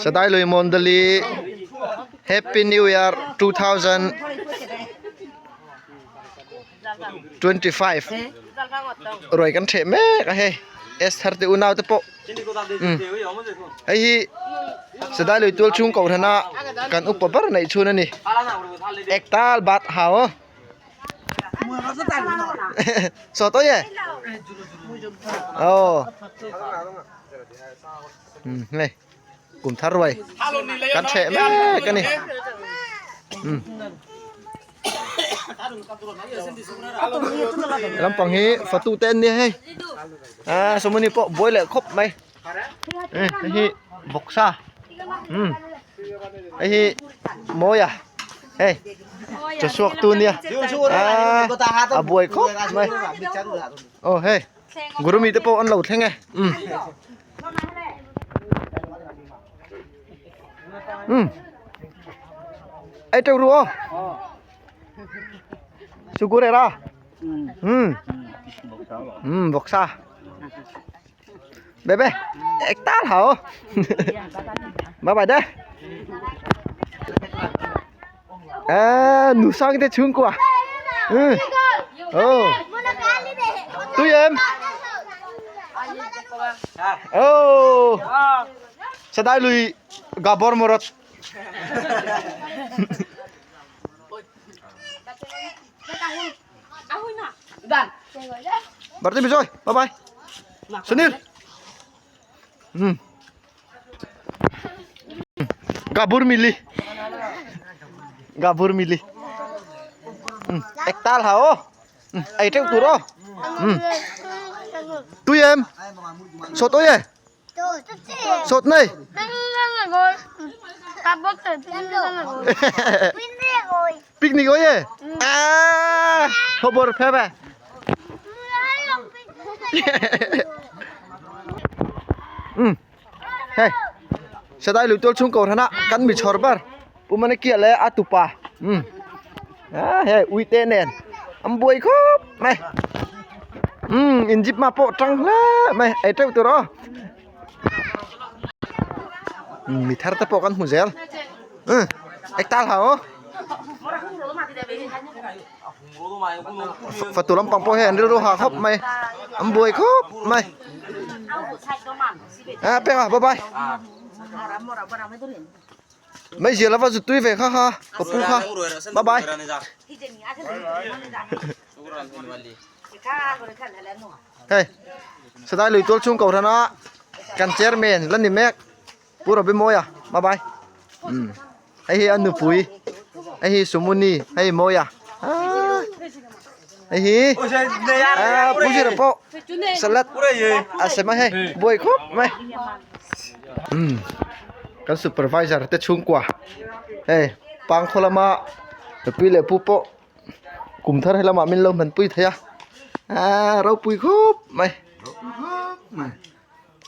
Sadai lui Mondali Happy New Year 2025 ruai kan theh mek a hei Esther te unau te pawh umm hei hi Sadai lui tual chhung kohhran a kan upa ber neih chhun a ni ektal bat hau aw. Sao tôi nhỉ? Ồ. Ừ, này. Cùng thắt rồi. Cắn trẻ mẹ cái này. Ừ. Lampang hi fatu te an nia hei. À, somoni pawh buai leh khawp mai. Hei hi vawksa. Um. Hei hi mawi a. Hei chaw chhuak tu nia. À, a buai khawp mai. Aw hei gurumi te pawh an lo thleng e. Um. Um. Ei teuh ru aw. Sukurera. Um. Um vawksa. Bé bé, ektal hao. Bye bye de. À, nu sang te chung qua. Ừ. Oh. Tui em. Oh. Sadai lui gabor morot. Berarti Bijoy, bye bye. Sunil. Hmm. Gabur mili. Gabur mili. Hmm. Ektal hao. Hmm. Ei teuh tur aw. Hmm. Tui em. Sot oi e. Sot nei. Picnic oi e. À, khobor phebe. Um. Hei. Sadai lui tual chhung ko thana kan mi chhor bar. Pu mana kia le a tupa. Um. À, hei ui te nen. Am buai khop mai. Um, in jeep ma pawh tang hle mai. Ei teuh tur aw. Mi thar te pawh kan hmu zel. Um, ektal ha aw. Fatu lampang pawh hei an rilru ha khawp mai. An buai khawp mai. À, pek a, bye bye. Mai zia lova zut tui ve kha kha ka pu kha bye bye hei sadai lui tual chhung kohhran a kan chairman la ni mek pu Rabi Mawia bye bye umm hei hi a nupui hei hi Sumuni hei Mawia aaa hei hi aaa pu Zira pawh salad a sem a hei buai khawp mai umm. Kan supervisor te chhungkua hei pangkhaw lama pi leh pu pawh kum thar he lamah min lo hmanpui thei a aaa ropui khawp mai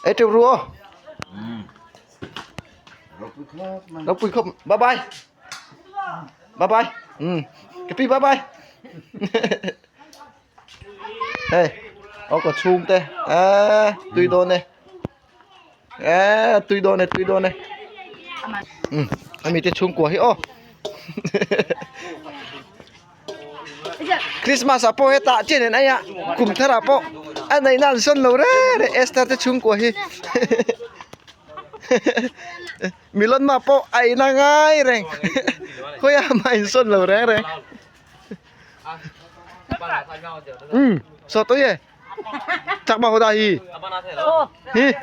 ei teuh ru aw ropui khawp bye bye bye bye um ka pi bye bye hei aw ka chhungte aaa tui dawn e. Eee tui dawn e tui dawn e um ami te chhungkua hi aw Christmas ah pawh hetah chian in aia kum thar ah pawh a neih na an sawn lo reng reng Esther te chhungkua hi Milon mah pawh a ina ngai reng khawiah mah in sawn lo reng reng um saw tawih e. Chắc bao da hi. Hi.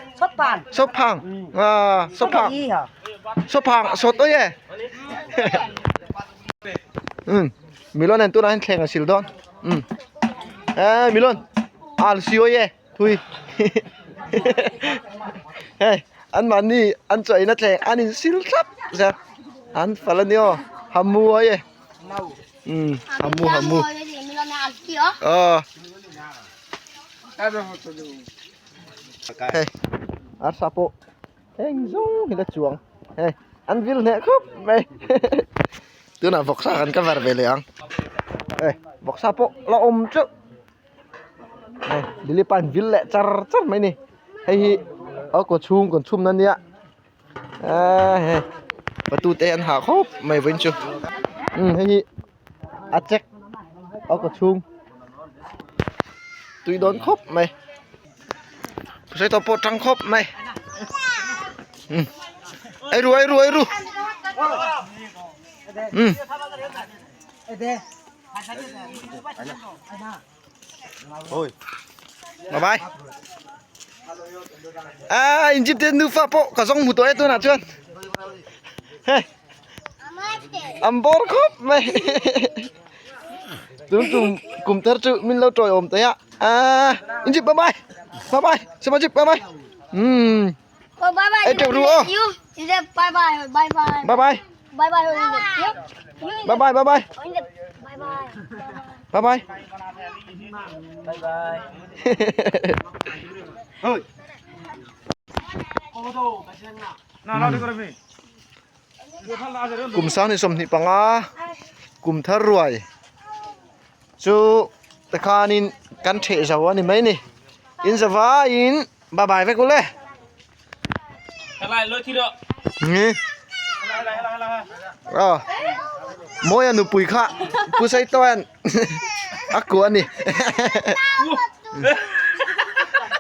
Sốt phang. À, sốt phang. Sốt phang, sốt ơi e. Ừ. Milon en tuna hin thleng a sil dawn. Ừ. Ê Milon. Al si oi e. Thui. Hey, an mahni an chaw in a thleng an in sil thlap zel. An fal ani aw. Hamu oi e. Ừ, hamu hamu. Ờ. Hey, arsa pawh heng zawng hi la chuang. Hei, an vil hneh khawp mai. Tunah vawksa kan cover ve leh ang. Hei, vawksa pawh la awm teuh. Hei, lily pine vil leh char char mai ni. Hei hi a kaw chhung kawn chhumna nia. A hei patu te an hah khawp mai vawiin chu umm hei hi a check a kaw chhung tui dawn khawp mai sawi tawh pawh tang khawp mai umm ei ru ei ru ei ru umm. Bye bye. À, in chip tên nufa pawh ka zawng hmu tawh e tunah chuan. Hei. An bawr khawp mai. Tun tum kum thar chu min lo tawi awm teh a. À, in chip bye bye. Bye bye. Sima chip bye bye. Um. Bye Ê, trầu rùa. Bye bye. Bye bye. Bye bye. Bye bye. Bye bye bye bye. Bye bye. Bye bye. Bye bye. Kum sang ni 25 kum thar ruai chu tikhanin kan theh zo a ni mai ni in zavaiin bye bye vek ule. Ờ Mawi a nupui kha Pu Saitoan a kuah a ni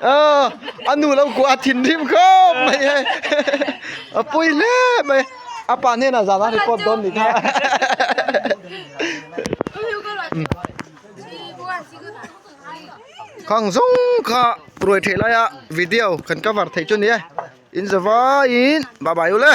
Ờ a nu lo kuah a thinrim khawp mai hei a pui hle mai a pa hnenah zan a report dawn nih kha. Khang zawng kha ruai theih laia video kan cover theih chu a ni e. In zavaiin bye bye u le.